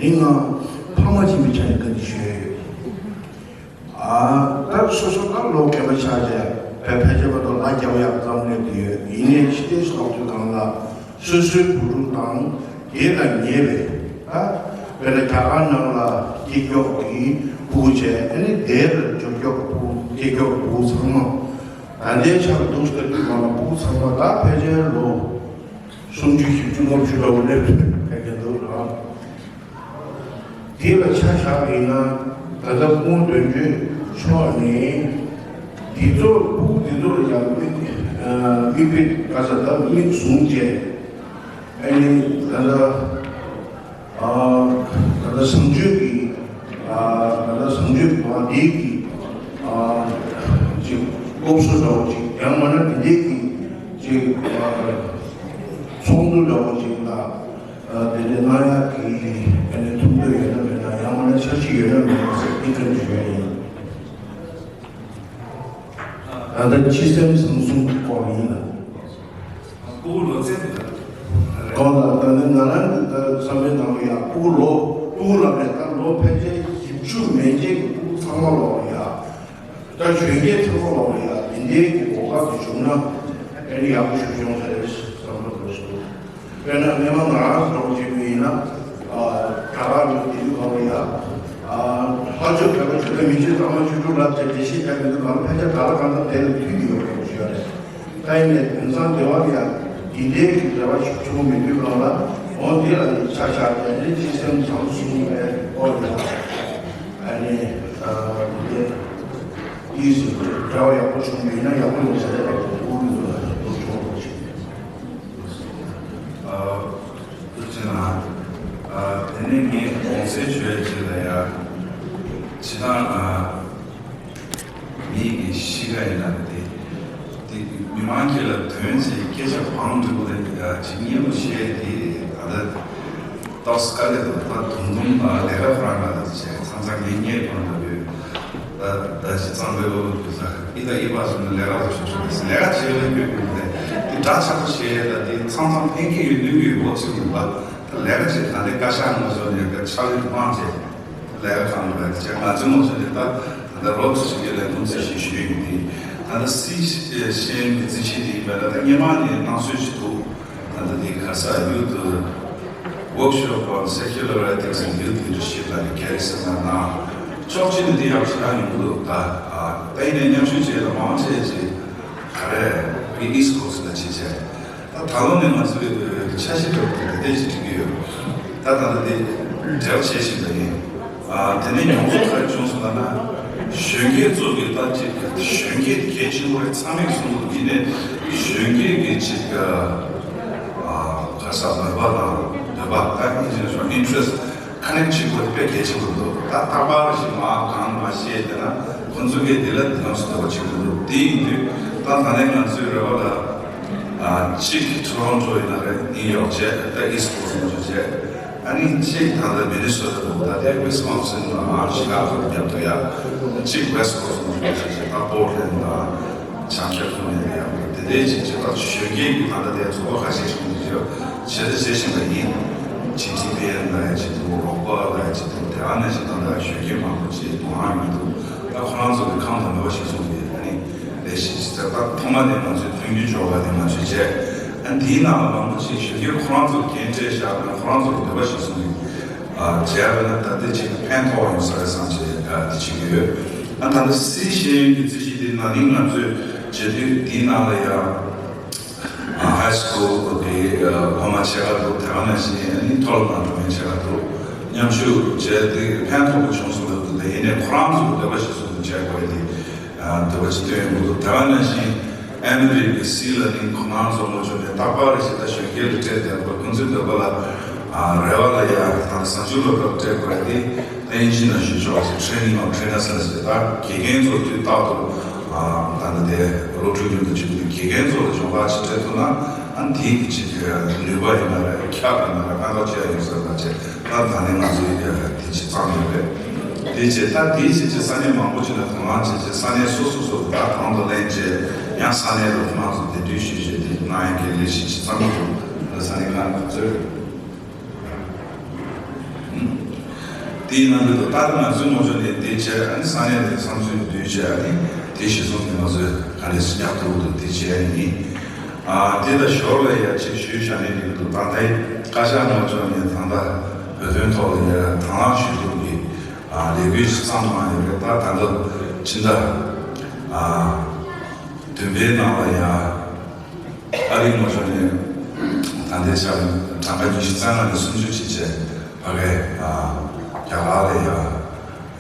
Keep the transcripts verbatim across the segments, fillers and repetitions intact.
ཡིན་ནའང་ཕ་མ་ཡིན་པའི་ཆ་ནས་བཀའ་འདྲི་ཞུ་ཡ་ཡོད། ཨ། ད་སོ་སོ་ད་ལོ་རྒན་པ་ཆགས་བྱས་ཕལ་ཕལ་ཆེར་མ་གཏོགས་ལ་རྒྱབ་ཡག་ཙམ་སླེབས་ཀྱི་ཡོད། ཡིན་ནའི་ཕྱི་རྟེན་ཞིག་ལོག་དུས་སྒང་ལ་སོ་སོའི་བུ་ཕྲུག་དང་དེ་ལ་ཉེ་བའི། ཨ། དཔེར་ན་རྒྱ་གར་ནང་ལ་སྐྱེས་མགྱོགས་ཀྱི་ཕྲུ་གུ་བྱས། ཨ་ནི་དེ་ལ་འབྱོར་མགྱོགས་ཀྱི་ཕྲུ་གུ། སྐྱེས་མགྱོགས་ཀྱི་ཕྲུ་གུ་ཚང་མ། ད་ལྟའི་ཆར་འདུག་ཟེར་དུས་སྒང་ལ་ཕྲུ་གུ་ཚང་མ་ད་ཕལ་ཆེར་ལོ་སུམ་ཅུ་བཞི་བཅུ་ལྔ་བཅུ་འདྲ་བོ་སླེབས་ཕལ་ཆེར་འདུག་ར། དེ་ལ་ཆ་བཞག་པ་ཡིན་ན། ད་ལྟ་སྐུ་ངོ་དོན་གཅོད་མཆོག་ནས་འདི་ཚོ་ཕྲུ་གུ་འདི་ཚོ་ལ་ཡང་མིག་ཨ། མིག་དཔེ་ག་ས་ད་མིག་བཟུང་བྱས། ཨ་ནི་ད་ལྟ་ཨ། ད་ལྟ་བཟང་སྤྱོད་ཀྱི། ཨ། ད་ལྟ་བཟང་སྤྱོད་ཀྱི་བ་འདི་གི། ཨ། ཅིག་སློབ་གསོ་འདྲ་བོ་ཅིག། ཡང་མིན་ན་དེ་འདྲའི་གི་ཅིག། ཨ། ཚོགས་འདུ་འདྲ་བོ་ཅིག་ལ། ཨ། དེ་འདྲའི་གནང་ཡག་གི་ཨ་ནི་ཐུགས་འདོད་ཡོད་ན་མེད་ན། ཡང་མིན་ན་འཆར་གཞི་ཡོད་ན་མེད་ན་ཟེར་འདི་བཀའ་འདྲི་ཞུ་ཡ་ཡིན། ད་ལྟ་སྤྱི་སེམས་བཟང་སྲུང་གི་སྐོར་ཡིན་ལ། ཕྲུ་གུ་ལོ་ཚད་དེ་ལ། གང་ལ་ད་ནི་ང་རང་གི་ད་བསམ་པའི་ནང་ལ་ཡ། ཕྲུ་གུ་ལོ། ཕྲུ་གུ་ལ་མེད་ད་ལོ་ཕལ་ཆེར་བཞི་བཅུ་མན་ཆད་ཀྱི་ཕྲུ་གུ་ཚང་མ་ལོ་ཡ། ད་གཞོན་སྐྱེས་ཚང་མ་ལོ་ཡ་དེ་འདྲའི་གི་གོ་སྐབས་དེ་བྱུང་ན་ཨ་ནི་ཡག་པོ་ཞིག་བྱུང་ས་རེད་བསམ་བློ་འཁོར་སོང་། དཔེར་ན་སྔོན་མ་ང་རང་ཚོ་འདྲ་བོ་བྱེད་པ་ཡིན་ན། ཨ། རྒྱ་གར་ལ་དེ་དུས་སྒང་ལ་ཡ། ཨ། ལྷག་ཆོས་བོད་པ་ཆོས་དད་མི་ཆོས་ཚང་མ་ཆོས་དྲུག་ལབ་བྱས་འགྲེལ་བཤད་རྒྱག་གི་འདུག་ག་ལ། ཕལ་ཆེར་ག་ལ་གང་འཚམ་དེ་ལ་མཐུད་ཀྱི་ཡོད་རེད་ཞུ་ཡ་རེད། ད་ཡིན་ནའི་དེང་སང་དེ་བ་ལ་ཡ་འདི་འདྲའི་གི་འབྲེལ་བ་ཞིག་བྱུང་མེད་དུས་སྒང་ལ། འོ་འདི་ལ་ཆ་བཞག་དེ་འདྲའི་སྤྱི་སེམས་བཟང་སྲུང་བའི་སྐོར་ལ། ཨ་ནི། ཨ། འདི་འདྲའི་དུས་སུ་འབྲེལ་བ་ཡག་པོ་བྱུང་བ་ཡིན་ན་ཡག་པོ་ཡོང་ས་རེད་ལབ་དགོངས་པ་རེད། ཨ། ཐུགས་རྗེ་གནང་། ཨ། དེ་ནས་ངས་དགོངས་སེལ་ཞུ་ཡ་ཅིག་ལ་ཡ། ཇི་ལྟར་ང་མི་གི་གཤིས་ཀ་ཡིན་ན་དེ། དེ་མི་མང་གི་ལ་དོན་ཆེ་སྐད་ཆ་བང་སྒྲིག་པ་ལ་ཡ་ཅིག་སྙན་པོ་བཤད་དེ། ད་ལྟ་ཏོག་ཙམ་དཀའ་ལས་འདུག་ད་དུང་དུང་ལ་ལས་ཀ་ཁོ་རང་ལ་བྱས་ཚང་ཚང་ངེས་ངེས་ཁོ་རང་ལ་ཡོད། ད་ད་ཅི་གཙང་པོའི་ཨོ་ལོ་དུ་ས་ཨི་ད་ཨི་པ་སོང་ནས་ལས་ཀ་ལ་ཞུགས་ཆོག་ལས་ཀ་བྱེད་ལ་ཡོད་དགོས་ཀྱི་རེད། དེ་འདྲ་ཆགས་པོ་བྱས། ད་དེ་ཚང་ཚང་ཕན་ཁེ་ཡོད་ནུས་ཡོད་འོ་ཚིག་ཡིན་པ། ད་ལས་ཀ་བྱེད་ད་ལྟའི་བཀའ་ཤག་ངོ་ཚོ་ནས་ཀ་ཕྱག་ལས་དབང་བྱས། ལས་ཀ་གང་ལ་བྱས། ང་ཚོའི་ངོ་ཚོ་ནས་ད་ད་ལྟ་རོགས་ཚོ་ཞིག་གི་ལས་ཁུངས་རྩིས་ཞིག་ཞུས་ཡོད་དེ། ད་ལྟ་སི་ཤེས་ཡོན་གྱི་རྩིས་གཞི་དེ་ཡིན་པ་ད་ད་སྔོན་མ་ནས་གནང་སྲོལ་ཞིག་འདུག་ད་ལྟ་དེ་ག་ས་ཡུལ་དུ། Workshop on Secular Ethics and Youth Leadership ལ་ནི་གལ་སྲིད་ན་ན། ཕྱོགས་གཅིག་ནས་དེ་ཡག་ཞེ་དྲག་ཡོང་གི་འདུག་ད་ཨ་ད་ཡིན་ནའི་མཉམ་ཞུགས་བྱས་ལ་མང་ཆེ་ཆེ་ག་རེ་བི་ཨིསི་ཁོ་སི་ལ་བྱེད་བྱས། ད་ད་ལོ་ནས་ང་ཚོའི་འཆར་གཞི་འདྲ་པོ་དེ་དེ་ཅིག་བསྒྲིགས་ཀྱི་ཡོད། ད་ད་ལྟ་དེ་འབྲེལ་བ་བྱེད་བཞིན་པ་ཡིན། ཨ་དེ་ནས་མྱོང་ཚོར་ག་རེ་བྱུང་སོང་ལབ་ན། གཞོན་སྐྱེས་ཚོ་གི་ད་ཅིག་གཞོན་སྐྱེས་གལ་ཆེན་པོ་རེད། ཚང་མས་གསུངས་འདུག་ཡིན་ནའི་གཞོན་སྐྱེས་ཀྱི་ཅིག་ཨ་ག་ས་མོས་པ་དང་འདོད་པ། ད་ཨིན་ཇི་ནས་ཞུ་ན་interest connect བྱེད་དགོས་དཔེ་གལ་ཆེན་པོ་འདུག་ད་རྟག་པར་ཞིག་མ་གང་མ་ཤེས་བསྡད་ན་ཁོ་ཚོ་གིས་འདི་ལ་འདི་ལམ་སུ་འདོད་པ་བྱེད་ཀྱི་འདུག་དེ་ཡིན་དུས་ད་ད་ནས་ང་ཚོའི་རེ་བ་ལ་ཨ་གཅིག་ཊོ་རོན་ཊོ་ཡིན་ན་རེད། ནིའུ་ཡོག་བྱས། ད་ཨིསི་ཁོ་སི་ནང་བྱས། ཨ་ནི་གཅིག་ད་ལྟ་མི་ནི་སོ་ཊ་འདུག་ད་ལྟའི་ཝི་སི་ཀོན་སིན་དང་ཤི་ཀ་གོ་རྒྱབ་ཏུ་ཡ། གཅིག་ཝེསི་ཁོ་སི་ནང་བྱས། ད་པོར་ཊ་ལེན་ཌི་དང་བྱང་ཁྱབ་ཁུལ་ནས་ཡང་དེ་འདྲའི་ཅིག་ཅིག་ད་གཞོན་སྐྱེས་ཀྱི་ད་ལྟ་དེ་ཚོགས་པ་ཁ་ཤས་ཤིག་ནས་ཅིག་བྱེད་དུ་བྱེད་བཞིན་པ་ཡིན། ཇི་ཊི་པི་ཨེན་ལ་ཡ་ཅིག་འདུག་རོགས་པ་ལ་ཡ་ཅིག་འདུག་དེ་ཨ་ནེ་ཅིག་ད་ལྟ་གཞོན་སྐྱེས་མང་པོ་ཅིག་དོ་སྣང་ཡོང་འདུག་ད་ཁོ་རང་ཚོ་གི་ཁམས་དང་ནུས་པ་ཞིག་སོང་སྟེ་ཨ་ནི་ལས་གཞི་ཅིག་ད་ཐོག་མ་ནས་ང་ཚོས་མཐུན་འགྱུར་སྦྱོར་བ་དེ་ང་ཚོས་བྱས། ཨ་ནི་དེའི་ནང་ལ་མང་པོ་ཅིག་གཞོན་སྐྱེས་ཁོ་རང་ཚོ་འགན་སྤྲད་བཞག་ན་ཁོ་རང་ཚོ་གི་ནུས་པ་ཞིག་སོང་སྟེ། བྱས་པ་ན་ད་ལྟའི་ཆེད་དུ་ཕན་ཐོགས་ཡོང་ས་རེད་བསམ་བྱས་དེ་བྱེད་ཀྱི་ཡོད། ཨ་ད་ལྟ་སི་ཤེས་ཡོན་གྱི་རྩིས་གཞི་དེ་ན་ནིང་ང་ཚོས་བྱེད་དུས་དེའི་ནང་ལ་ཡང་ཧའི་སི་ཁུལ་གྱི་སློབ་མ་ཕྱེད་ཀ་འདུག་དེ་ག་ནང་བཞིན་ཨ་ནི་མཐོ་སློབ་ནང་འགྲོ་མཁན་ཕྱེད་ཀ་འདུག་མཉམ་ཞུགས་བྱས་ཏེ་ཕན་ཐོགས་པོ་བྱུང་སོང་འདུག་དེ་ཡིན་ནའི་ཁོ་རང་ཚོ་འདོད་པ་ཞིག་སོང་འདུག་བྱས་དགོས་དེ། འདོད་པ་ཅིག་བཏོན་ཡོང་གི་འདུག་དེ་བ་ནང་བཞིན་ཨེ་མི་རི་ཀའི་སྲིད་ལ་ནི་ཁོ་རང་ཚོ་ངོ་ཆོད་ནས་རྟག་པར་རེ་ཞིག་ད་གཞོན་སྐྱེས་ལ་སྤྲད་བསྡད་པ་ཁོང་ཚོའི་འདོད་པ་ལ་རེ་བ་ལ་ཡ་ད་གཟའ་མཇུག་སློབ་གྲྭར་སྤྲད་དགོས་ཏེ་ད་ཡིན་གཅིག་མིན་གཅིག་ཕྱོགས་ཀྱི་ཊེ་ནིང་དང་ཊེ་ནར་ལ་ཞིག་ད་དགེ་རྒན་ཚོ་དུས་རྟག་ཏུ་ད་ལྟ་དེ་སློབ་ཕྲུག་མཉམ་དུ་བྱེད་དུས་དགེ་རྒན་ཚོ་ལ་སྦྱོང་བརྡར་ཅིག་སྤྲད་ཐུབ་ན་ཨ་ནི་དེའི་གི་ཅིག་ནུས་པ་ཡིན་ན་རེད། ཁྱབ་ཡིན་ན་རེད། ཕན་ཐོགས་ཆེ་ཡ་ཡོད་ས་རེད་བྱས། ད་ད་ནི་ང་ཚོའི་དེ་ཅིག་བརྩམས་ཡོད་རེད། དེ་བྱས་ད་དེའི་ཕྱིར་ཅིག་ས་གནས་མང་པོ་ཅིག་ལ་དོ་སྣང་བྱས་བྱས་ས་གནས་སོ་སོ་སོ་ད་དང་དུ་ལེན་བྱས་ཡང་ས་གནས་ལ་ཁོ་རང་ཚོ་དེ་དུས་ཞུས་བྱས་དེ་གནང་ཡ་གི་ལས་གཞི་ཅིག་བརྩམས་ཡོད། ད་ས་གནས་ཁག་ནས་ག་ཚོད་རེད། དེའི་ནང་དུ་ད་ལྟ་ང་ཚོའི་ངོ་ཕྱོགས་ནས་དེ་བྱས། ཨ་ནི་ས་གནས་ནས་བསམ་ཚུལ་བསྡུས་བྱས། ཨ་ནི་དེ་གཞི་བཟུང་ནས་ང་ཚོས་ག་ནས་སུ་ཉག་ཐུག་ཏུ་དེ་བྱས་ཡིན། ཨ་དེ་ལ་ཞོར་ལ་ཡ་ཅིག་ཞུས་བཞག་ནས་འདུག་ད་ལྟའི་བཀའ་ཤག་ངོ་ཕྱོགས་ནས་ད་ལྟ་བོད་དོན་ཐོག་ལ་ཡ་དང་བླངས་ཞུ་ཐུབ་ཀྱི་ཨ་ལས་འགུལ་ཞིག་བརྩམས་གནང་ཡོད་རེད། ད་ད་ལྟ་ཕྱི་ཟླ་ཨ་བདུན་པའི་ནང་ལ་ཡ། ཨ་རིའི་ངོ་ཕྱོགས་ནས་ད་ལྟའི་ཆར་གྲངས་ཀ་ཉི་ཤུ་རྩ་ལྔ་ནས་སུམ་ཅུ་ཕྱིན་བྱས། ཕ་གིའི་ཨ་རྒྱ་གར་ལ་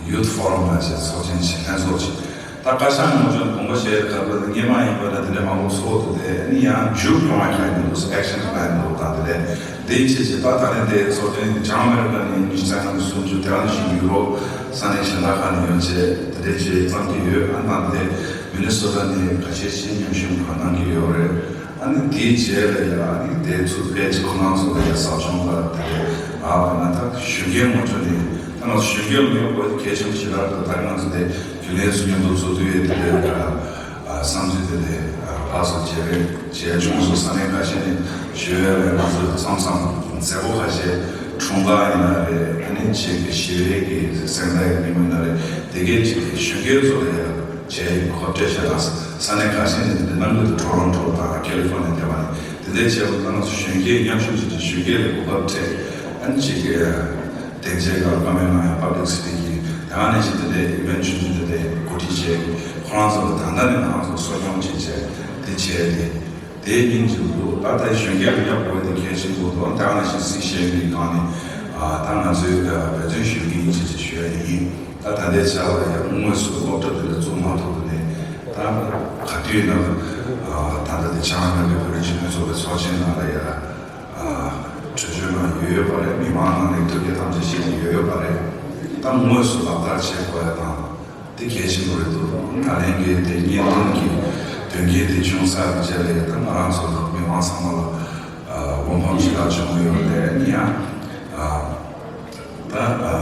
ཡ་Youth Forum ལ་བྱས་ཚོགས་ཆེན་ཞིག་ལྷན་ཚོགས་ཅིག་ད་བཀའ་ཤག་ངོ་ཕྱོགས་ནས་དགོངས་པ་བཞེས་དགོས་པ་དེ་སྔོན་མ་ཡིན་པ་ན་དེ་འདྲ་མང་པོ་ཚོགས་འདུག་དེ་ནི་ཡང་མཇུག་ཡོང་བ་ཁྱེར་ནས་འདུག action ལ་ཡང་འདུག་ད་དེ་ལས་དེ་ཡིན་ཕྱིན་ཆད་ད་ད་ནི་དེ་ཚོགས་ཆེན་བྱང་ཨ་མེ་རི་ཀ་ནས་ཉི་ཤུ་རྩ་ལྔ་ནས་སུམ་ཅུ། དེ་ནང་བཞིན་ཡུ་རོབ་ས་གནས་གཞན་དག་ཁག་ནས་ཡོང་བྱས་དེ་འདྲའི་བྱས་བརྩམས་ཀྱི་ཡོད། ཨ་ནི་ད་དེ་མི་ནི་སོ་ཊ་ནས་ཁ་ཤས་ཤིག་མཉམ་ཞུགས་གནང་གི་ཡོད་རེད། ཨ་ནི་དེའི་རྗེས་ལ་ཡང་ཨ་ནི་དེ་ཚོ་ཕལ་ཆེར་ཁོ་རང་ཚོ་ལ་ཡང་ཟབ་སྦྱོང་ལ་དེ་ལ་ཨ་ན་ད་གཞོན་སྐྱེས་ངོ་ཕྱོགས་ནས་ད་ང་ཚོ་གཞོན་སྐྱེས་ལ་ཡོད་དགོས་གལ་ཆེན་པོ་ཞིག་རེད་འདུག་ད་ང་ཚོ་དེ་རྒྱུན་ལས་ཚོ་མཉམ་དུ་ཚོགས་དུས་ཡོད་དེ་ལས་ཨ་བསམ་ཚུལ་དེ་ལས་ཕར་ཚུར་བརྗེ་རེས་བྱས། ཁྱོད་ཚོ་ས་གནས་ཁ་ཤས་ནས་ཞུ་ཡ་ལས་ང་ཚོ་མཚམས་མཚམས་མཛད་སྒོ་ཁ་ཤས་འཁྲུངས་སྐར་ཡིན་ན་རེད། ཨ་ནི་ཆེད་ཀྱི་ཞི་བའི་གི་གཟེངས་རྟགས་ཡི་ཉིན་མོ་ཡིན་ན་རེད། དེ་གའི་ཆེད་ཀྱི་གཞོན་སྐྱེས་ཚོ་ལ་ཡང་བྱས་ཡིན་པ་ཁོ་སྤྲད་བྱས་དང་། ས་གནས་ཁ་ཤས་ནས་དེ་འདྲ་གནང་གི་འདུག་ཊོ་རོན་ཊོ་དང་ཁེ་ལི་ཧྥོར་ནི་ཡ་དེ་བ་ནས་དེ་འདྲའི་བྱས་པ་ད་ང་ཚོ་གཞོན་སྐྱེས་མཉམ་ཞུགས་བྱས་ཀྱི་གཞོན་སྐྱེས་ལ་གོ་སྐབས་སྤྲད། ཨ་ནི་ཆེད་ཀྱི་དེང་ཆའི་སྐབས་བཀའ་མོལ་གནང་ཡ་public speaking དེ་ག་ནས་བྱས་དེ་འདྲའི་ཨི་ཝེན་ཊི་ཆུང་ཆུང་དེ་འདྲའི་གོ་སྒྲིག་བྱས། ཁོ་རང་ཚོ་ལ་ད་ལྟ་ནས་ང་རང་ཚོ་གསོ་སྐྱོང་བྱས་བྱས་དེ་བྱས་ཏེ། དེའི་སྙིང་རྗེ་པོ་འདུག་ད་ལྟའི་གཞོན་སྐྱེས་ལ་ཡག་པོ་དེ་གལ་ཆེན་པོ་འདུག་དེ་ནང་བཞིན་སྲིད་གཞུང་གི་སྒང་ནས་ཨ་ད་ང་ཚོས་ཨ་འབད་བརྩོན་ཞུ་གི་ཡིན་ཅེས་ཅིག་ཞུ་ཡ་ཡིན། ད་ད་ལྟའི་ཆར་ལ་ཡང་དངོས་སུ་སློབ་གྲྭ་དེ་ལ་བཙུགས་མ་ཐུབ་པ་ནས་ད་ག་དུས་ན་ཨ་ད་ལྟ་དེ་བྱང་ཨ་མེ་རི་ཀའི་བོད་རིགས་སྤྱི་མཐུན་ཚོགས་པའི་ཚོགས་ཆེན་ནང་ལ་ཡ་ཨ་གྲོས་ཆོད་ནང་ཡོད་ཡོད་པ་རེད། མི་མང་ནང་ནས་ཐུགས་བསྐྱེད་དམ་བཅའ་བཞེས་ཀྱི་ཡོད་ཡོད་པ་རེད། ད་དངོས་སུ་ལག་བསྟར་བྱེད་དགོས་ཡ་དང་། དེ་གལ་ཆེན་པོ་རེད་འདུག་ད་ལན་གྱི་དེ་བརྙན་ཐུང་གི་དོན་རྐྱེན་དེ་བྱུང་ཚར་བའི་རྗེས་ལ་ད་ང་རང་ཚོ་མི་མང་ཚང་མ་ལ་ཨ་བློ་ཕམ་ཞེ་དྲག་བྱུང་ཡོད་རེད། ཡིན་ཡང་ཨ་ད་ཨ་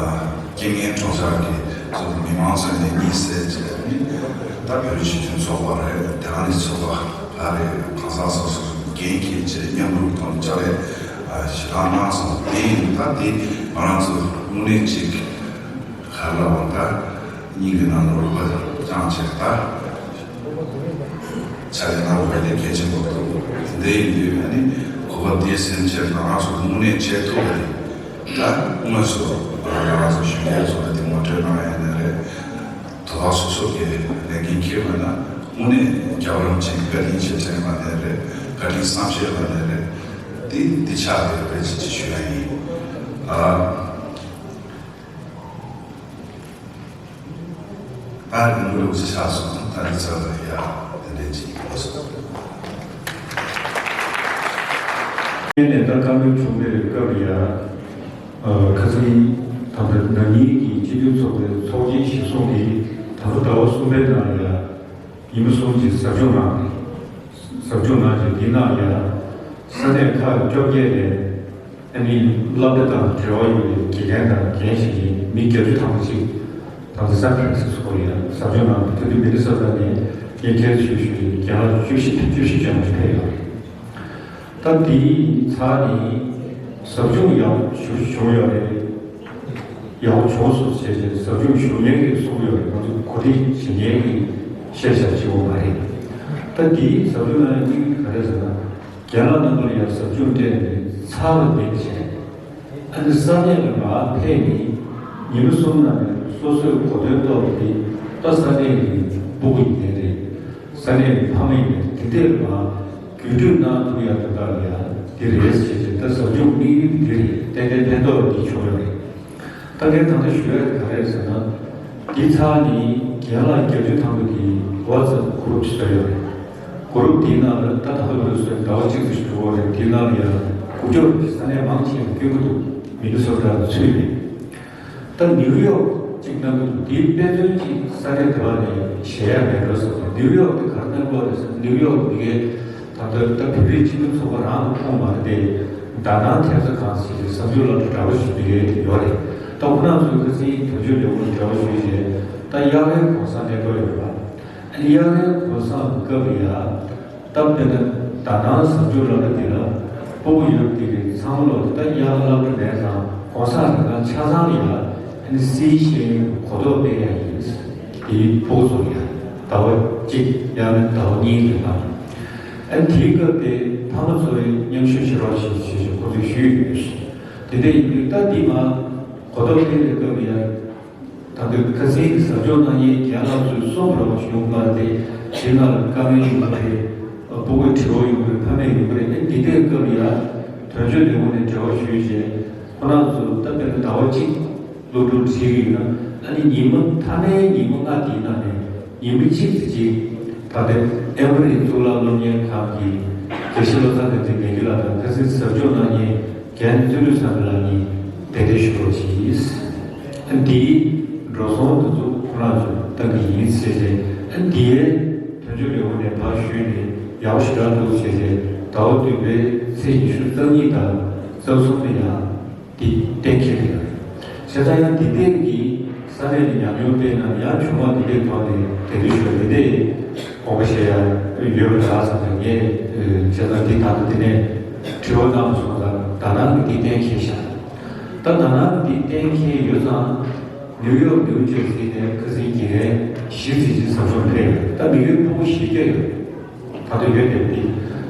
རྐྱེན་ངན་གྲོགས་ཆགས་ཀྱི་ཚོ་མི་མང་ཚོ་ནས་གཉིད་སད་བྱས་ནས་ད་བོད་རིགས་སྤྱི་མཐུན་ཚོགས་པ་རེད། དེ་ག་ནས་ཚོགས་པ་ཨ་རེད། གང་ཟག་སོ་སོ་འགན་འཁྱེར་བྱས་མཉམ་རུབ་དང་ཅ་ལག་ཨ་ཞེ་དྲག་གནང་སོང་། དེ་ཡིན་ད་དེ་ང་རང་ཚོ་དངོས་གནས་ཅིག་ག་རེ་ལབ་དགོས་རེད། ད་སྙིང་གི་ནང་ལ་རུས་པ་བཅངས་བྱས་ད་ཕྱག་ལས་གནང་དགོས་པ་དེ་གལ་ཆེན་པོ་འདུག་དེ་འདྲ་ཡིན་དུས་ཨ་ནི་གོ་སྐབས་འདི་ཟིན་བྱས་ང་རང་ཚོ་དངོས་གནས་བྱེད་ཐུབ་པ་རེད། ད་དངོས་སུ་ང་རང་ཚོ་གཞོན་སྐྱེས་ཚོ་ལ་དེ་ངོ་སྤྲོད་གནང་ཡ་ཡིན་ན་རེད། དོ་བདག་སོ་སོ་གི་ལས་འགན་འཁྱེར་བ་ན་དངོས་གནས་རྒྱལ་བ་རིན་པོ་ཆེ་གི་བཀའ་དྲིན་ཆེ་དྲན་པ་ནས་རེད། བཀའ་དྲིན་བསམ་ཤེས་པ་ནས་རེད། དེ་འདི་ཆགས་བསྡད་པ་རེད་ཅེས་ཞུ་ཡ་ཡིན། ཨ། ད་རིང་པོ་ལོག་ཅི་ཆགས་སོང་། ད་རིང་ཚར་ལ་ཡ་དེ་འདྲས་ཅིག་ཡོད་སོང་། ངས་ནས་ད་བཀའ་མོལ་བྱུང་བའི་སྐབས་ལ་ཡ་ཁ་སང་ད་ལྟ་ན་ནིང་གི་སྤྱི་མཐུན་ཚོགས་པའི་ཚོགས་ཆེན་གཞིར་བཟུང་གིས་ད་ལོ་ཟླ་བ་གསུམ་པའི་ནང་ལ་ཡ་ཉིན་མོ་གསུམ་གྱི་ཟབ་སྦྱོང་གནང་ནས་ཟབ་སྦྱོང་གནང་རྗེས་འདི་ནང་ལ་ཡ་ས་གནས་ཁག་བཅོ་བརྒྱད་ནས། ཨ་ནི་སློབ་གྲྭ་དང་འབྲེལ་བ་ཡོད་པའི་དགེ་རྒན་དང་རྒན་ཞིག་གིས་མི་བརྒྱད་ཅུ་ཐམ་པ་ཅིག་ད་ལྟ་སན་ཕྲན་སིས་ཀོ་ཡ་ཟབ་སྦྱོང་གནང་འདུག་དེ་དུས་མི་ནི་སོ་ཊ་ནས་ངས་ཁྱེད་ཚོས་ཞུས་རྒན་ལགས་བཅུ་བཞི་བཅུ་བཞི་ཅན་ཞིག་ཕེབས་ཡོད་རེད། ད་འདིའི་ཚར་ནི་ཟབ་སྦྱོང་ཡག་པོ་ཞེ་པོ་བྱུང་ཡོད་རེད། ཡག་པོ་བྱུང་སོང་ཟེར་བྱས་ཟབ་སྦྱོང་ཞུ་མཁན་གྱིས་གསུངས་ཡོད་རེད། ང་ཚོ་གོ་སྒྲིག་བྱེད་མཁན་གྱིས་བཤད་བྱ་བྱེད་དགོས་མ་རེད། ད་འདིའི་ཟབ་སྦྱོང་ནང་གཉིས་ག་རེ་ཟེར་ན། རྒན་ལགས་རྣམ་པ་ལ་ཡང་ཟབ་སྦྱོང་སྤྲད་ནས་ཚར་བ་ནས་བྱས། ཨ་ནི་ས་གནས་ལ་མར་ཕེབས་ནས་ཉིན་མོ་གསུམ་ནང་ནས་སོ་སོའི་གོ་དོན་རྟོགས་པ་དེ་ད་ས་གནས་ཀྱི་སྤུ་གུ་ཡིན་ནའི་རེད། ས་གནས་ཀྱི་ཕ་མ་ཡིན་ནའི་དེ་འདྲས་ལ་མར་བརྒྱུད་སྤྲོད་གནང་ཐུབ་ཡག་དེ་དག་ལ་ཡང་འདི་རེད་ཟེར་བྱས་ད་ཟབ་སྦྱོང་དམིགས་ཡུལ་འདི་རེད། ཏན་ཏན་ཕན་ཐོགས་འདི་བྱུང་ཡོད་རེད། ད་ངས་ད་ལྟ་ཞུ་ཡག་ག་རེ་རེད་ཟེར་ན། འདི་ཚར་ནས་རྒན་ལགས་བརྒྱད་ཅུ་ཐམ་པ་དེ་ཝ་ཊི་སེབ་གུ་རུབ་ཅིག་བཟོས་ཡོད་རེད། གུ་རུབ་དེའི་ནང་ལ་ད་ད་ལྟ་བར་དུ་བཟོས་ཟླ་བ་གཅིག་ཙམ་ཞིག་འགྲོ་གི་རེད། དེའི་ནང་ལ་ཡང་དགུ་བཅུ་ས་གནས་མང་ཆེ་བ་བསྐྱོན་གྱི་འདུག་མི་ནི་སོ་ཊ་ཚུད་ནས། ད་ནིའུ་ཡོག་གཅིག་གནང་གི་འདུག་དེའི་དཔེ་མཚོན་གཅིག་ས་གནས་དེ་བ་ནས་བཞེས་ཡག་མེད་འགྲོ་སོང་། ནིའུ་ཡོག་དེ་ག་རེ་གནང་དགོས་རེད་ཟེར་ན། ནིའུ་ཡོག་མི་སྒེར་ད་ལྟ་ད་བོད་རིགས་སྤྱི་མཐུན་ཚོགས་པ་རང་དུ་ཁོངས་མ་རེད་དེ། དྷ་ནང་ཐེབས་རྩ་ཁང་ཟེར་གྱི་ཟབ་སྦྱོང་སློབ་གྲྭ་འདྲ་པོ་ཞིག་འདི་གའི་དེ་ཡོད་རེད། ད་ཁོ་རང་ཚོའི་ཁ་སང་དོན་གཅོད་ལས་ཁུངས་འདྲ་པོ་ཞིག་བྱས། ད་གཡག་རལ་གོང་ས་གནས་སྐོར་ཡོད་པ། ཨ་ནི་གཡག་རལ་གོང་ས་སྐབས་ལ་ཡ། ད་དཔེར་ན་དྷ་ནང་ཟབ་སྦྱོང་སློབ་གྲྭ་འདི་ལ་སྤུ་གུ་ཡོད་པ་དེ་གའི་ཚང་མ་ལོ་ད་གཡག་སློབ་གྲྭ་མེད་ཙང་གོང་ས་རང་རང་ཆ་ཚང་ལ་ཡ། ཨ་ སྲིད་ཞིང་གོ་རྟོགས་སྤེལ་ཡ་ཡིན། དེའི་ཕོགས་སུ་ཡ་ཟླ་བ་གཅིག་ཡང་ན་ཟླ་བ་གཉིས་རིང་ལ། ཨ་ནི་དེའི་སྐབས་དེ་ཕ་མ་ཚོའི་མཉམ་ཞུགས་བྱེད་རོགས་ཞེས་ཞེས་ཞེས་ཁོ་ཚོས་ཞུས་ཡོད། དེ་འདྲ་ཡིན་དུས་ད་འདི་མ་གོ་རྟོགས་སྤེལ་བའི་སྐབས་ཡ། ད་དུང་ཁ་སང་གི་ཟབ་སྦྱོང་གནང་མཁན་རྒན་ལགས་ཚོས་གསུངས་པ་རོགས་ཞུ་མ་རེད། དེ་ན་ལ་བཀའ་མོལ་ཡོང་གི་རེད། སྤུ་གུའི་དྲི་བ་ཡོང་གི་རེད། ཕ་མས་ཡོང་གི་རེད། ཨ་ནི་འདི་འདྲའི་སྐབས་ཡ་དོན་གཅོད་ལས་ཁུངས་ནས་འབྲེལ་བ་ཞུས་རྗེས་ཁོ་རང་ཚོ་ད་དཔེར་ན་ཟླ་བ་གཅིག་སློབ་ཕྲུག་ཁྲིད་ཀྱི་ཡོད་ན། ཨ་ནི་ཉི་མ་མཐའ་མའི་ཉི་མ་ལྔ་དེའི་ནང་ནས་ཉི་མ་གཅིག་ཙམ་ཅིག་ད་ལྟའི་ཨེ་མོ་རི་གཙུག་ལག་སློབ་གཉེར་ཁང་གི་དགེ་བཤེས་བློ་བཟང་དགའ་ཚལ་རྒན་རྒྱུན་ལགས་དང་ཁ་སང་ཟབ་སྦྱོང་གནང་མཁན་རྒན་བརྩོན་འགྲུས་བཟང་པོ་ལགས་གཉིས་གདན་འདྲེན་ཞུ་རོགས་གྱིས། ཨ་ནི་འདིའི་འགྲོ་སོང་དེ་ཚོ་ཁོ་རང་ཚོས་བཏང་གི་ཡིན་ཟེར་ཏེ། ཨ་ནི་འདིའི་དོན་གཅོད་ལས་ཁུངས་ནས་ཕར་ཞུས་ནས་ཡག་པོ་ཞེ་དྲག་འདུག་ཟེར་ཏེ་ཟླ་བ་བདུན་པའི་ཚེས་ཉི་ཤུ་རྩ་གཉིས་དང་རྩ་གསུམ་ལ་ཡང་འདི་གཏན་འཁེལ་གྱི་ཡོད། བྱས་ཙང་ཡང་འདི་འདྲས་ཀྱི་ས་གནས་ཀྱི་ཉམས་མྱོང་དཔེར་ན་ཡང་ཆུང་མ་འདི་འདྲས་ཐོག་ནས་དེ་འདྲ་ཞུ་བ་འདི་འདྲས་དགོངས་པ་བཞེས་ཡ་ཡོད་པ་འདྲ་བསམ་པ་ངས། བྱས་ཙང་འདི་ད་ལྟ་འདི་ནས་དྲི་བ་གནང་བ་སོང་ཙང་ད་ནང་གི་འདི་གཏན་འཁེལ་ཤག་ད་ད་ནང་གི་འདི་གཏན་འཁེལ་ཡོད་ཙང་ནིའུ་ཡོག་ནིའུ་ཇར་སི་ནས་ཁ་སང་དགེ་རྒན་བཞི་ཙམ་ཅིག་ཟབ་སྦྱོང་ཕེབས་ཡོད། ད་མི་ཡོད་སྤུ་གུ་བཞི་བརྒྱ་ཡོད། ད་དུང་ཡོད་དེ་འདི།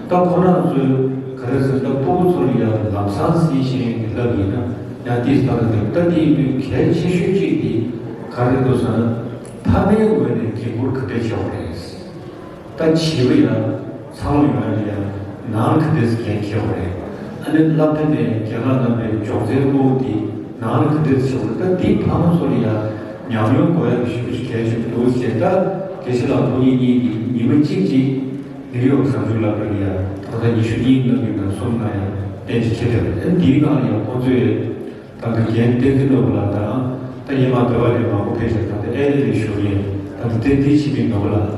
ད་ཁོ་རང་ཚོས་ག་རེ་ཟེར་ན་ད་སྤུ་གུ་ཚོ་ལ་ཡང་ལམ་སང་སྲིད་ཞིང་གི་ལབ་ཡིན་ན་ཡང་ཏིས་ད་ལ་འདི་ད་འདི་ཡིན་དུས་གལ་ཆེ་ཤོས་གཅིག་འདི་ག་རེ་འདུག་ཟེར་ན་ཕ་མའི་ངོས་ནས་འགན་འཁུར་ག་འདྲས་བྱེད་དགོས་རེད། ད་བྱིས་པ་ཡང་ཚང་མ་ཡོང་ཡ་ལ་ཡང་ནང་ལ་ག་འདྲས་འགན་འཁྱེར་དགོས་རེད། ཨ་ནི་སློབ་གྲྭ་ནས་རྒན་ལགས་རྣམ་པའི་སྦྱོང་ཚན་སློབ་འདི་ནང་ལ་ག་འདྲས་བྱེད་དགོས་རེད། ད་འདི་ཕ་མ་ཚོ་ལ་ཡང་ཉམས་མྱོང་དགོས་ཡ་གི་ཞུ་གལ་ཆེན་པོ་འདུག་ཟེར། ད་དགེ་བཤེས་ལགས་ཁོང་གཉིས་གཉིས་ཀྱིས་ཉི་མ་གཅིག་གཅིག་ནིའུ་ཡོག་ཟབ་སྦྱོང་ལ་ཕེབས་ཡ་ད་ལྟ་ཉི་ཤུ་གཉིས་ནང་གི་ནང་གསུམ་ནང་ཡང་གཏན་གཅིག་ཁྱེར་ཡོད་རེད། ཨ་འདིའི་ནང་ལ་ཡང་ཁོང་ཚོས་ད་ལྟ་རྒན་བསྟན་འཛིན་ནོར་བུ་ལགས་དང་། ད་ཡེ་མ་བོད་པ་ལས་མང་པོ་ཕེབས་ཤག་ད་ལྟ་ཨེ་ལི་ལི་ཞུ་ཡིན། ད་ལྟ་བསྟན་འཛིན་ཆོས་འཕེལ་ནོར་བུ་ལགས་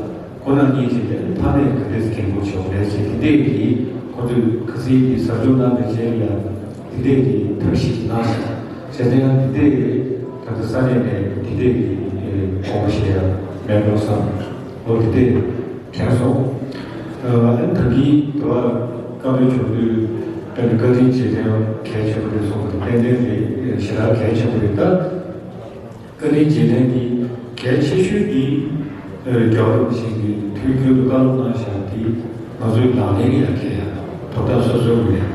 ཁོང་རྣམ་གཉིས་ཀྱིས་ད་ཕ་མས་ག་འདྲས་འགན་འཁུར་བྱེད་དགོས་རེད་ཟེར་དེ་འདྲས་ཀྱི་ཁོང་ཚོས་ཁ་སང་གི་ཟབ་སྦྱོང་གནང་བའི་རྗེས་ལ་ཡང་དེ་འདྲས་ཀྱི་ཐབས་ཤེས་ཀྱི་གནང་ཤག་བྱས་ཙང་ཡང་དེ་འདྲས་ཀྱི་ད་ལྟ་ས་གནས་ནས་དེ་འདྲས་ཀྱི་དགོངས་པ་བཞེས་ཡ་མེད་འགྲོ་བསམ། ལོ་དེ་འདྲས་དྲན་སོང་། ཨ་ནི་ད་གིན་དེ་བ་བཀའ་མོལ་བྱུང་དུས་དཔེར་ན་བཀའ་དྲིན་རྗེས་དྲན་གལ་ཆེན་པོ་རེད་གསུངས་པ་དེ་ཏན་ཏན་རེད། ཞེ་དྲག་གལ་ཆེན་པོ་རེད། ད་བཀའ་དྲིན་རྗེས་དྲན་འདི་གལ་ཆེ་ཤོས་འདི་རྒྱལ་བ་རིན་པོ་ཆེ་གིས་དུས་རྒྱུན་དུ་བཀའ་སློབ་གནང་བཞག་འདི་ང་ཚོའི་ལག་ལེན་ལ་ཡང་འཁེལ་ཡ་ཐོབ་ཐང་སོ་སོའི་ངོས་ནས།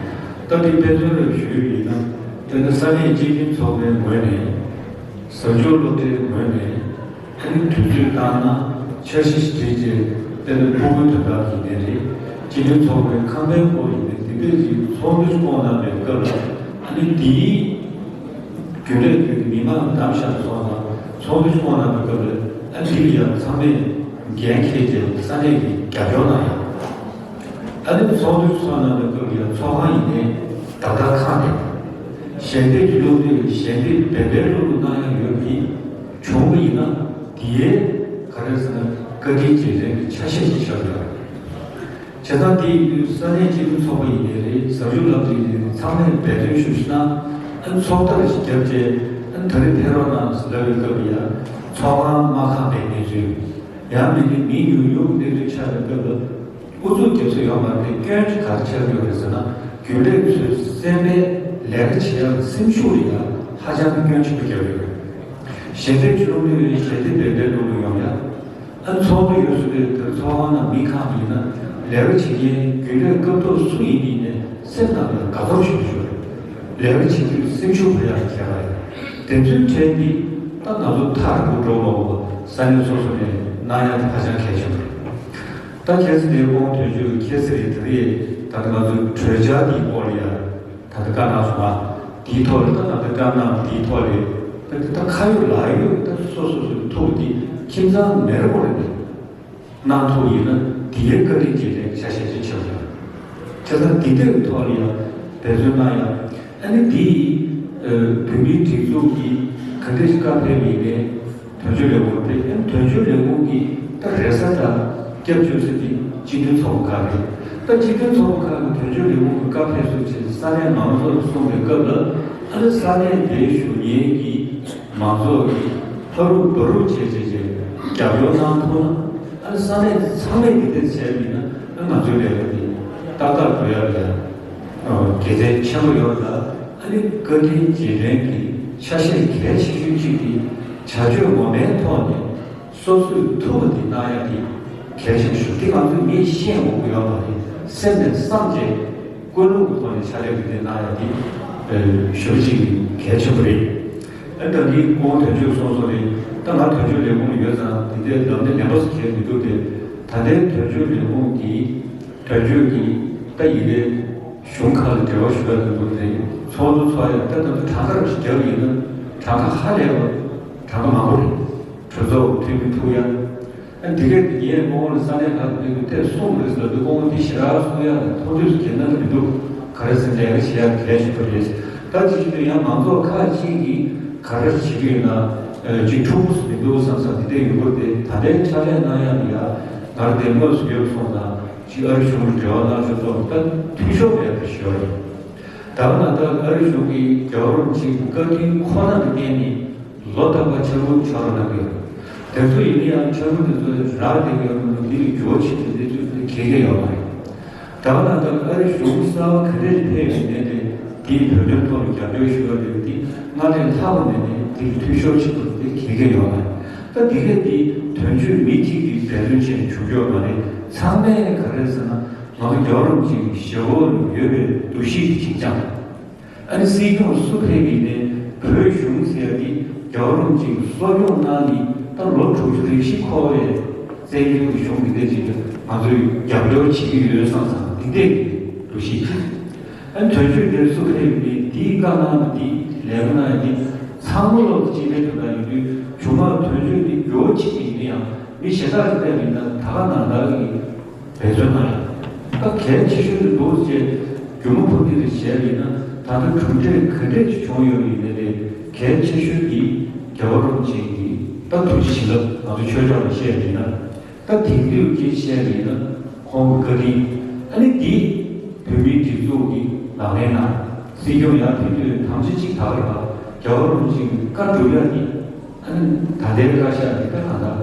ད་འདི་དཔེ་མཚོན་རེ་ཞུས་ཡིན་ན་དཔེར་ན་ས་གནས་སྤྱི་མཐུན་ཚོགས་པའི་ངོས་ནས་ཟབ་སྦྱོང་སློབ་གྲྭའི་ངོས་ནས། ཨ་ནི་དུས་ཚོད་བཏང་ན་འཆར་གཞི་ཞིག་བྲིས་རྗེས་དཔེར་ན་ཕྲུ་གུའི་དོན་དག་ཡིན་ནའི་རེད། སྤྱི་མཐུན་ཚོགས་པའི་ཁང་པའི་སྐོར་ཡིན་ནའི་འདི་འདྲས་ཀྱི་ཚོགས་འདུ་ཞིག་བསྐོང་གནང་བའི་སྐབས་ལ་ཨ་ནི་འདིའི་རྒྱུན་ལས་ཀྱི་མི་མང་བདམས་བཞག་སོང་ཙང་ཚོགས་འདུ་ཞིག་བསྐོང་གནང་བའི་སྐབས་ལ་ཨ་ནི་འདི་ལ་ཡང་ཚང་མས་འགན་འཁྱེར་རྗེས་ས་གནས་ཀྱི་རྒྱབ་སྐྱོར་གནང་ཡ། ཨ་ནི་ཚོགས་འདུ་ཞིག་བསྐོང་གནང་བའི་སྐབས་ལ་ཡང་ཚོགས་ཁང་ཡིན་ནའི་བདག་ལྟ་ཁང་དེ་ཞལ་འདེབས་ཀྱི་སློབ་ཕྲུག་ཞལ་འདེབས་འབད་པའི་སློབ་ཕྲུག་གནང་ཡ་ཡོད་པ་འདི། བྱུང་བ་ཡིན་ན་དེའི་ག་རེ་ཟེར་ན་བཀའ་དྲིན་རྗེས་དྲན་གྱི་ཆ་ཤས་ཤིག་ཆགས་ཡོད། བྱས་ཙང་དེ་ཡིན་དུས་ས་གནས་སྤྱི་མཐུན་ཚོགས་པ་ཡིན་ནའི་རེད། ཟབ་སྦྱོང་སློབ་གྲྭ་ཡིན་ནའི་རེད། ཚང་མས་འབད་བརྩོན་ཤུགས་ཆེ་གནང་། ཨ་ནི་ཚོགས་བསྒྱུར་ཞིག་བརྒྱབ་རྗེས་ཨ་ནི་ད་རེས་ཕེབས་རོགས་གནང་ཟེར་ལབ་པའི་སྐབས་ལ་ཡང་ཚོགས་ཁང་མ་ཁག་པའི་གནས་ཚུལ། ཡང་མིན་ན་མི་ཉུང་ཉུང་གི་གནས་ཚུལ་ཆགས་པའི་སྐབས་ལ། ཨུ་ཚུགས་རྒྱབ་ས་ཡོད་མ་རེད། སྐྱོན་ཅིག་ག་རེ་ཆགས་ཡོད་རེད་ཟེར་ན། རྒྱུན་ལས་ཚོས་གསན་པའི་ལས་ཀ་བྱེད་ཡག་སེམས་ཤུགས་ལ་ཡང་ཧ་ཅང་གི་སྐྱོན་ཆེན་པོ་བརྒྱབ་ཡོད་རེད། ཞལ་འདེབས་ཀྱི་སློབ་ཕྲུག་ཡིན་ཞལ་འདེབས་འབད་པའི་སློབ་ཕྲུག་ཡོང་ཡ། ཨ་ཚོགས་འདུ་ཡོད་ཟེར་དུས་དེར་ཚོགས་ཁང་ནང་མི་ཁག་ཡིན་ན་ལས་ཀ་བྱེད་མཁན་རྒྱུན་ལས་སྐབས་ཐོག་སུ་ཡིན་ཡིན་ནའི་སེམས་ནང་ལ་དགའ་ཚོར་ཞིག་ཡོད་རེད། ལས་ཀ་བྱེད་དུས་སེམས་ཤུགས་འཕར་ཡག་གི་ཁྱད་པར་རེད། དེ་ཚོའི་གྲས་འདི་ད་ང་ཚོ་ཐག་རིང་པོ་འགྲོ་མ་དགོས་པ་ས་གནས་སོ་སོ་ནས་གནང་ཡ་དེ་ཧ་ཅང་གལ་ཆེན་པོ་རེད། ད་ཁྱེད་ཚོ་དེའི་དབང་དོན་གཅོད་ཁྱེད་ཚོ་རེད། ད་རེས་ད་ལྟ་ང་ཚོའི་གྲོས་འཆར་འདིའི་སྐོར་ལ་ཡ་ད་ལྟ་བཀའ་གནང་སོང་ང་། དེའི་ཐོག་ལ་ད་ད་ལྟ་བཀའ་གནང་དེའི་ཐོག་ལ་ད་ད་ཁ་ཡོད་ལག་ཡོད་ད་སོ་སོ་སོའི་ཐུགས་དེ་ཁྱིམ་ཚང་མེད་རེད་པོ་རེད། གནང་ཐུབ་ཡིན་ན་དེའི་བཀའ་དྲིན་རྗེས་དྲན་ཆ་ཤས་ཅིག་ཆགས་ཡོད། བྱས་ཙང་འདི་འདྲའི་ཐོག་ལ་ཡང་འབད་བརྩོན་གནང་ཡ། ཨ་ནི་འདི་ཡིས་བོད་མིའི་སྒྲིག་འཛུགས་ཀྱིས་ག་འདྲ་ཞིག་བཀའ་ཕེབས་ཡིན་ནའི་དོན་གཅོད་ལས་ཁུངས་ཕེབས། ཨ་ནི་དོན་གཅོད་ལས་ཁུངས་ཀྱིས་ད་རེས་གཟའ་ཟླ་སྐྱབས་བཅོལ་ས་འདི་སྤྱི་མཐུན་ཚོགས་པ་ཁག་རེད། ད་སྤྱི་མཐུན་ཚོགས་པ་ཁག་གི་དོན་གཅོད་ལས་ཁུངས་ཀྱི་བཀའ་ཕེབས་སོང་ཅེས་ས་གནས་མང་ཚོགས་ལ་གསུངས་པའི་སྐབས་ལ་ཨ་ནི་ས་གནས་དེའི་གཞོན་སྐྱེས་ཀྱི་མང་ཚོགས་ཀྱིས་ཕ་རུག་བ་རུག་བྱས་བྱས་བྱས་རྒྱབ་སྐྱོར་གནང་ཐུབ་ན། ཨ་ནི་ས་གནས་ཚང་མས་འདི་འདྲ་བྱས་པ་ཡིན་ན་ཨ་ང་ཚོའི་ལས་ཀ་འདི་ཏག་ཏག་འགྲོ་ཡག་ལ་དགེ་མཚན་ཆེན་པོ་ཡོད་ལ། ཨ་ནི་བཀའ་དྲིན་རྗེས་དྲན་གྱི་ ཆ་ཤས་གལ་ཆེ་ཤོས་གཅིག་དེ་བྱ་སྤྱོད་ངོ་མའི་ཐོག་ནས་སོ་སོས་ཐུབ་པ་དེ་གནང་ཡ་དེ་གལ་ཆེན་ཞིག་དེ་ང་ཚོས་མིས་ཤེས་དགོས་ཀྱི་ཡོད་མ་རེད། སེམས་ནས་བསམ་བྱས་ཀུན་སློང་གི་ཐོག་ནས་ཕྱག་ལས་དེ་གནང་ཡ་དེ་ཞེ་པོ་ཅིག་གལ་ཆེན་པོ་རེད། ཨ་ནི་ད་ནི་སྐུ་ངོ་དོན་གཅོད་གསུངས་སོང་རེད། ད་ང་དོན་གཅོད་ལས་ཁུངས་ལ་ཡོད་ཙང་དེ་འདྲའི་ལམ་སྟོན་ལན་པ་ཞིག་བྱས་མི་འདུག་སྟེ། ད་ལྟའི་དོན་གཅོད་ལས་ཁུངས་ཀྱི་དོན་གཅོད་ཀྱི་ད་ཡི་གེ་གཞུང་ཁག་ལ་འབྲེལ་བ་ཞུ་ཡ་དེ་ཚོ་རེད། ཚོགས་འདུ་ཚོགས་ཡ་ད་ད་གྲངས་ཀ་རེ་ཞིག་བརྒྱབ་ཡིན་ན་གྲངས་ཀ་ཧ་ལས་པ་གྲངས་ཀ་མང་པོ་རེད། གྲོས་ཚོགས་འཐུས་མི་ཐུག་ཡ། ཨ་འདི་གས་ངས་སྐུ་ངོ་ལ་ས་གནས་ཁག་ཏུ་ཕེབས་དུས་ཐད་གསུངས་རེད་ཟེར་དུས་སྐུ་ངོ་འདི་ཞེ་དྲག་གསུང་ཡ་དང་མཐོང་ཐོས་སུ་གལ་གནང་གི་མི་འདུག་ག་རེ་ཟེར་ལས་ཀ་བྱེད་ཡ་གལ་ཆེན་པོ་རེད། ད་ཅི་ཞིག་ཏུ་ཡང་མང་ཚོགས་ཁག་ཅིག་གིས་ག་རེ་བྱེད་ཀྱི་ཡོད་ན་ཅིག་འཁྲུག་པོ་སུ་མི་འདུག་བསམ་བསམ་འདི་འདྲ་ཡོད་པ་རེད། ད་ལྟའི་ཕྱག་ལས་གནང་ཡ་འདི་ཡ་ང་རང་དེ་དངོས་སུ་ཡོད་སོང་ཙང་ཅིག་ཨ་རི་གཞུང་ལ་འབྲེལ་བ་གནང་ཆོག་ཙང་ད་འཐུས་ཤོར་མེད་པ་ཞུ་བ་རེད། ད་ག་ན་ད་ཨ་རི་གཞུང་གིས་རྒྱལ་བ་རིན་པོ་ཆེའི་བཀའ་དྲིན་ཁོ་ན་གི་སྟེང་ནས་ལོ་རྟག་པར་འཆར་འགོད་ཕྱག་རོགས་གནང་གི་ཡོད། དེ་ཚོ་ཡིན་ན་ཡང་འཆར་འགོད་དེ་ཚོ་རག་བསྡད་ཀྱི་ཡོད་མ་གཏོགས་འདི་ལས་འགྱུར་བ་ཕྱིན་ཏེ་འདི་ཚོ་གལ་གལ་ཡོད་མ་རེད། ད་ག་ན་ད་ཨ་རི་གཞུང་གསར་པ་ག་འདྲས་ཕེབས་ཡོད་མེད་དེ་དེའི་བོད་དོན་ཐོག་ལ་རྒྱབ་སྐྱོར་ཞུ་བ་དེ་འདི་སྔར་ལས་ལྷག་པ་མེད་ནས་དེ་འཐུས་ཤོར་ཕྱིན་པ་དེ་གལ་གལ་ཡོད་མ་རེད། ད་འདི་གས་འདི་དོན་གཅོད་མི་གཅིག་གིས་འབད་བརྩོན་བྱས་ནས་བྱུང་རྒྱུ་ཡོད་མ་རེད། ཚང་མས་ག་རེ་ཟེར་ན། ང་ཚོ་རྒྱལ་བ་རིན་པོ་ཆེའི་ཞལ་འོག་ལ་ཡོད་པའི་འདུ་ཤེས་དེ་གཅིག་རྐྱང་། ཨ་ནི་སྲིད་སྐྱོང་སུ་ཕེབས་ཡིན་ནའི་བོད་གཞུང་ཟེར་ཡ་དེ་རྒྱལ་བ་རིན་པོ་ཆེས་གསོ་སྐྱོང་གནང་ནས་ད་ལོ་དྲུག་ཅུ་རེ་བཞི་འཁོར་བའི་བཙན་བྱོལ་གྱི་གཞུང་འདི་འདྲ་ཅིག་ལ་ང་ཚོས་རྒྱབ་སྐྱོར་བྱེད་ཀྱི་ཡོད་བསམ་བསམ་འདི་འདྲའི་འདུ་ཤེས་ཅིག་ཨ་ནི་དོན་གཅོད་འདིར་སུ་ཕེབས་ཡིན་ནའི་དེའི་བཀའ་གནང་བ་འདི་ལས་ཀ་གནང་ཡ་འདི་ཚང་མ་ལོག་གི་སྤྱི་པའི་དོན་དག་ཡིན་དུས་བྱུང་བ་དོན་གཅོད་འདི་འགྱུར་བ་ཕྱིན་པ་ཡིན་ན་ཡང་མི་གཞན་དག་གིས་ཕེབས་ཡིན་ན་ད་ག་ནང་ལྟར་གྱི་འབད་བརྩོན་གནང་ཡ། ད་གལ་ཆེ་ཤོས་དེ་འདུག་ཅེས་སྒྱུ་མ་ཕུག་ཏུ་རེ་བྱས་པ་ཡིན་ན་ད་ལྟ་གྲུབ་འབྲས་ག་འདྲས་ཅིག་བྱུང་ཡོད་ཡིན་ནའི་རེད། གལ་ཆེ་ཤོས་དེ་རྒྱལ་བ་རིན་པོ་ཆེ་གི་ད་ཐུགས་རྗེ་བྱིན་རླབས། ང་ཚོ་ཆོས་ཕྱོགས་ནས་བཤད་པ་ཡིན་ན་ད་དེང་དུས་ཀྱི་བཤད་པ་ཡིན་ན་ཁོང་གི་བཀའ་དྲིན། ཨ་ནི་འདི་བོད་མིའི་སྒྲིག་འཛུགས་ཀྱི་ལག་ལེན་ནང་སྲིད་སྐྱོང་ཡར་ཕེབས་དུས་དམ་བཅའ་གཅིག་ད་བར་ལ་རྒྱལ་བ་རིན་པོ་ཆེ་གི་བཀའ་སྒྲུབ་ཡ་ནི། ཨ་ནི་ད་ལྟའི་བཀའ་ཤག་འདི་ད་གང་ལྟར་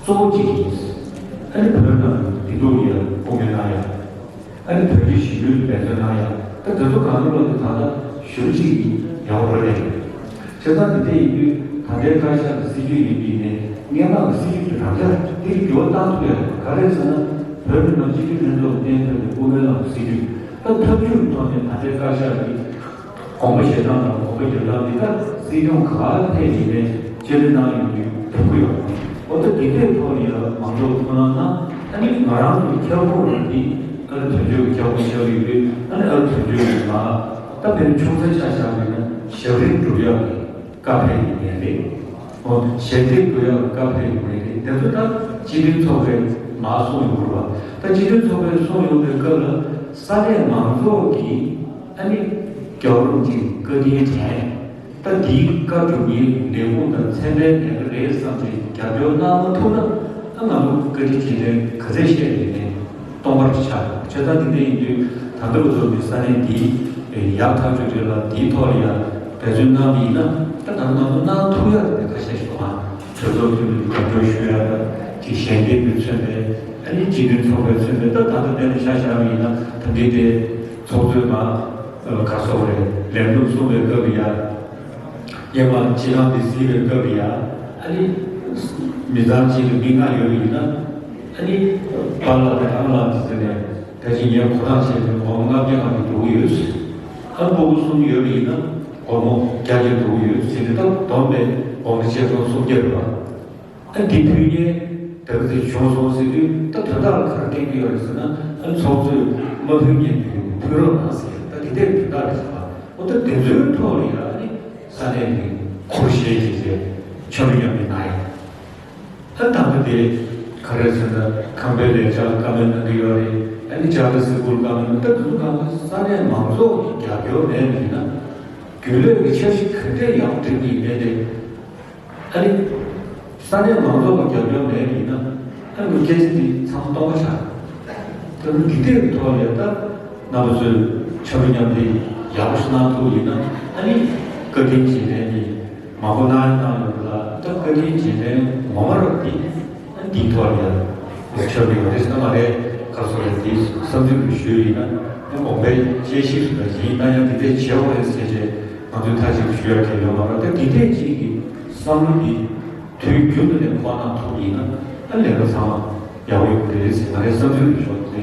གཙོ་བོ་གཅིག་ཡིན། ཨ་ནི་བོད་ནང་བདེ་སྡུག་ཡ་དབུ་མའི་གནང་ཡ། ཨ་ནི་བོད་ཀྱི་གཞིས་ལུས་འབད་བརྩོན་གནང་ཡ། ད་དེ་ཚོ་གང་ལྟར་ལོ་འདི་ད་ལྟ་ཞུ་གཅིག་ཡིན་ཡག་པོ་རེད། བྱས་ཙང་འདི་འདྲ་ཡིན་དུས་ད་ལྟའི་བཀའ་ཤག་གི་སྲིད་བྱུས་ཡིན་པ་ཡིན་ནའི་སྔན་མ་གི་སྲིད་བྱུས་དེ་རང་འཇགས་འདིར་འགྱུར་བ་བཏང་ཐུབ་ཡ་ག་རེ་ཟེར་ན། བོད་མི་མང་སྤྱི་འཐུས་ལྷན་ཚོགས་ཀྱི་གཏན་འཁེལ་བའི་དབུ་མའི་ལམ་གྱི་སྲིད་བྱུས་ད་ཐབས་ཇུས་ཀྱི་ཐོག་ནས་ད་ལྟའི་བཀའ་ཤག་གི་དགོངས་པ་བཞེས་སྟངས་དང་དགོངས་པ་རྒྱབ་སྟངས་འདི་དག་སྲིད་སྐྱོང་ག་ལ་ཕེབས་ཡིན་ནའི་བཅར་འདྲི་གནང་ཡོང་རྒྱུའི་འདོད་སྐུལ་ཡོད། འོ་ད་འདི་འདྲའི་ཐོག་ནས་ཡང་མང་ཚོགས་ཐུགས་སྣང་གནང་། ཨ་ནི་ང་རང་གི་ཁྱབ་ཁོངས་རང་འདི་ཨ་ནི་དོན་གཅོད་ཀྱི་ཁྱབ་ཁོངས་ཆགས་ཡོད་དུས་ཨ་ནི་ཨ་ནི་དོན་གཅོད་ཀྱི་ང་ད་དཔེར་ན་ཆུང་ཙག་ཆ་བཞག་པ་ཡིན་ན་ཞབས་རིམ་སྒྲུབ་ཡག་གི་བཀའ་ཕེབས་ཡིན་ངེས་རེད། ཨོ་ཞལ་འདེབས་དགོས་ཡག་བཀའ་ཕེབས་ཡོང་གི་རེད། དེ་ཚོ་ད་སྤྱི་མཐུན་ཚོགས་པས་མར་གསུངས་ཡོང་དགོས་པ། ད་སྤྱི་མཐུན་ཚོགས་པས་གསུངས་ཡོང་པའི་སྐབས་ལ་ས་གནས་མང་ཚོགས་ཀྱིས་ཨ་ནི་རྒྱལ་བ་རིན་པོ་ཆེའི་བཀའ་དྲིན་དྲན། ད་འདིའི་བཀའ་སྒྲུབ་མཁན་ལས་ཁུངས་དང་ཚན་པའི་ལས་ཀ་རེད་བསམ་བྱས་རྒྱབ་སྐྱོར་གནང་མ་ཐུབ་ན་ད་ང་ཚོ་བཀའ་དྲིན་རྗེས་དྲན་ག་ཚད་བཤད་ཡོད་མེད། སྟོང་པར་ཆགས། བྱས་ཙང་འདི་འདྲ་ཡིན་དུས་ད་ལྟ་བུ་ཚོ་གི་ས་གནས་འདིའི་ཡག་ཐག་ཆོད་རེད་ལ་འདིའི་ཐོག་ལ་ཡང་འབད་བརྩོན་གནང་བ་ཡིན་ན་ད་ད་ང་ཚོ་གནང་ཐུབ་ཡག་དེ་ཁ་ཤས་ཤིག་འདུག་ཨ། གྲོས་ཚོགས་འཐུས་མི་རྒྱབ་སྐྱོར་ཞུ་ཡག་དང་ཅིག་ཞལ་འདེབས་ཀྱི་མཚོན་པའི་ཨ་ནི་སྤྱི་མཐུན་ཚོགས་པའི་མཚོན་པའི་ད་ད་ལྟ་བསྟན་ན་ཤ་ཤ་བ་ཡིན་ན་ད་འདི་དེ་ཚོགས་གཙོས་མ་ག་སོགས་རེད་ལས་འདུམ་གསུངས་པའི་སྐབས་ཡ། སྔོན་མ་སྤྱི་བཏང་འདི་གཟིགས་པའི་སྐབས་ཡ། ཨ་ནི། མི་ཚང་གཅིག་ལ་མི་ལྔ་ཡོད་པ་ཡིན་ན། ཨ་ནི། པཱ་ལགས་དང་ཨ་མ་ལགས་ཀྱི་ཟེར་ནས་ད་ཅི་ངས་གོ་སྟངས་བྱས་ཏེ་སྒོར་མོ་ལྔ་བརྒྱ་ལྔ་བརྒྱ་འགྲོ་གི་ཡོད། ཨ་ནི་སྤུ་གུ་གསུམ་ཡོད་པ་ཡིན་ན་སྒོར་མོ་བརྒྱ་བརྒྱ་འགྲོ་གི་ཡོད་ཟེར་ཏེ་ད་བསྡོམས་པས་སྒོར་མོ་ཆིག་སྟོང་སུམ་བརྒྱ་རེད་པ། ཨ་ནི་འདི་ཕུལ་མཁན་ད་ག་ཚོད་བྱུང་སོང་ཟེར་དུས་ད་དོན་དག་ལ་ག་རེ་བསྟན་གྱི་ཡོད་རེད་ཟེར་ན། ཨ་ནི་ཚོགས་གཙོས་མ་ཕུལ་མཁན་དེ་ཕུལ་རོགས་གནང་ཟེར་ད་འདི་འདྲའི་དོན་དག་རེད་ཟེར་བ། འོ་ད་དེ་ཚོའི་ཐོག་ལ་ཡང་ཨ་ནི་ས་གནས་ནས་ཁུར་བཞེས་བྱས་ཏེ་འཆམ་མཉམ་གྱི་ནང་ཡང་། ད་དང་པོ་དེ་ག་རེ་ཟེར་ན་ཁང་པའི་ལས་འཆར་བཀའ་མོལ་གནང་གི་ཡོད་རེད། ཨ་ནི་ལྕགས་རི་སིལ་བུར་བཀའ་མོལ་གནང་ད་དུང་གང་ག་ས་གནས་མང་ཚོགས་ཀྱི་རྒྱབ་སྐྱོར་མེད་པ་ཡིན་ན་རྒྱུན་ལས་ཀྱི་འཆར་གཞི་ག་འདྲས་ཡག་པོ་བསྒྲིགས་ཀྱི་ཡིན་མིན་དེ། ཨ་ནི། ས་གནས་མང་ཚོགས་ཀྱི་རྒྱབ་སྐྱོར་མེད་པ་ཡིན་ན། ཨ་ནི་སྐད་ཆ་འདི་ཚང་མ་སྟོང་པ་ཆགས། ད་ནི་འདི་ལྟའི་ཐོག་ལ་ད་རྣམ་པ་ཚོས་འཆམ་མཉམ་འདི་ཡག་པོ་ཞིག་གནང་ཐུབ་ཡིན་ན། ཨ་ནི་བཀའ་དྲིན་རྗེས་དྲན་འདི་མང་པོ་གནང་ཡིན་གནང་ཡོད་ལ། ད་བཀའ་དྲིན་རྗེས་དྲན་ངོ་མ་རབ་འདི་ཨ་འདིའི་ཐོག་ལ་ཡང་འཆམ་ཡོད་རེད་ཟེར་ན་མ་རེད། ག་སོ་རེད། འདི་བསམ་ཚུལ་རེ་ཞུས་ཡིན་ན་ཨ་དགོངས་པའི་དཔྱད་གཞིར་ད་ཡིན་ན་ཡང་འདི་འདྲས་བྱེད་དགོས་རེད་ཟེར་བྱས། ང་ཚོས་མཐའ་གཅིག་ཏུ་ཞུ་ཡག་གི་ཡོད་མ་རེད། ད་འདི་འདྲས་ཅིག་གི་བསམ་བློ་འདི་དུས་རྒྱུན་དུ་ནས་ཁོ་ན་ཐུག་ཡིན་ན་ད་ལས་ཀ་ཚང་མ་ཡག་པོ་ཡོང་གི་རེད་ཟེར་ང་རའི་བསམ་ཚུལ་རེད་ཤོག་དེ།